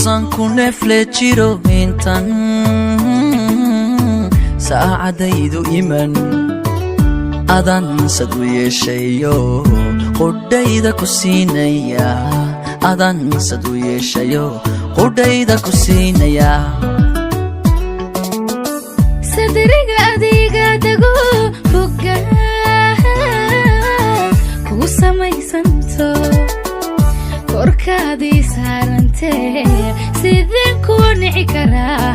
Intuusan ku nefle jiro, intan saacadaydu iman, adan sad u yeeshayo, qudhayda ku siinaya. Adan sad u yeeshayo, qudhayda ku siinaya. Sadriga adiga dago, bogga kugu samaysanto, korkaadii saarantee, sideen kuu nici karaa?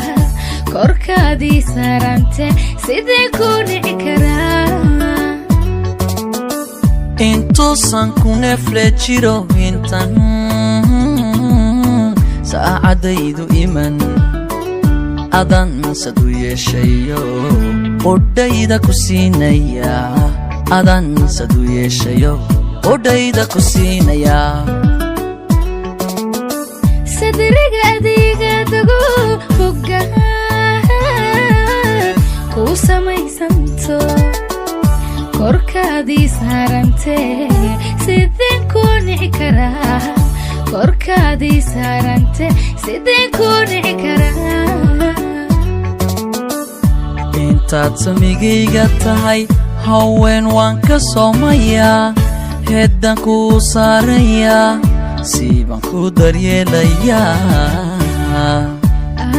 Korkaadii saarante, sideen kuu nici karaa? Intuusan ku nefle jiro, intan saacadaydu iman, adan sad u yeeshayo, qudhayda ku siinaya. Adan sad u yeeshayo, qudhayda ku siinaya. Sadriga adiga dago, bogga kuu samaysanto, korkaadii saarantee, sideen kuu nici karaa? Korkaadii saarante, sideen kuu nici karaa? Intaad samigayga tahay, haween waan ka soomayaa, heeddaan kuu saarayaa, siibaan ku daryeelayaa.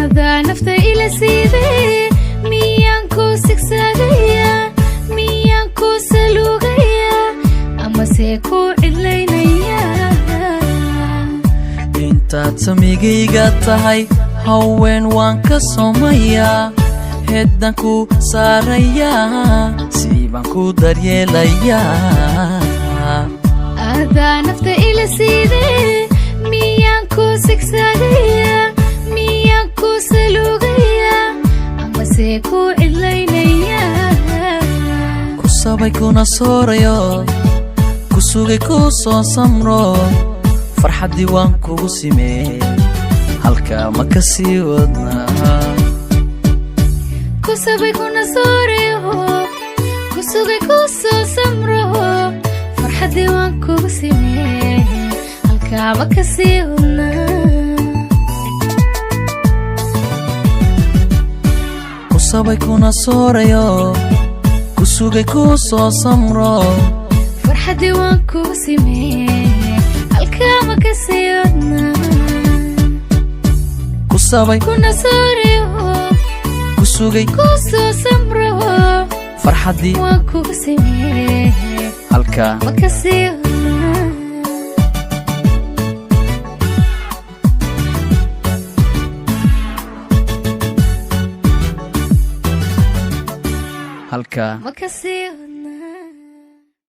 Adaa nafta ila siidee, miyaan kuu sigsaagaya? Miyaan kuu saluugaya amase kuu cidlaynaya? Intaad samigayga tahay, haween waan ka soomayaa, heeddaan ku saarayaa, siibaan ku daryeelayaa. Adaa nafta ila siidee, miyaan kuu sigsaagaya? Miyaan kuu saluugaya amase kuu cidlaynaya? Ku sabay kuna soorayo, ku sugay ku soo samro, farxaddii waan kugu simee, halkaa ma ka sii wadnaa? Ku sabay kuna soorayo, ku sugay ku soo samro, farxaddii waan kugu simee, halkaaba ka sii wadnaa? Ku sabay kuna soorayo, ku sugay ku soo samro, Farxaddii waan kugu simee, halkaaba ka sii wadnaa? Ku sabay kuna soorayo, ku sugay ku soo samro, farxaddii waan kugu simee, halkaa ma ka sii wadnaa? Halkaa Ma ka sii wadnaa?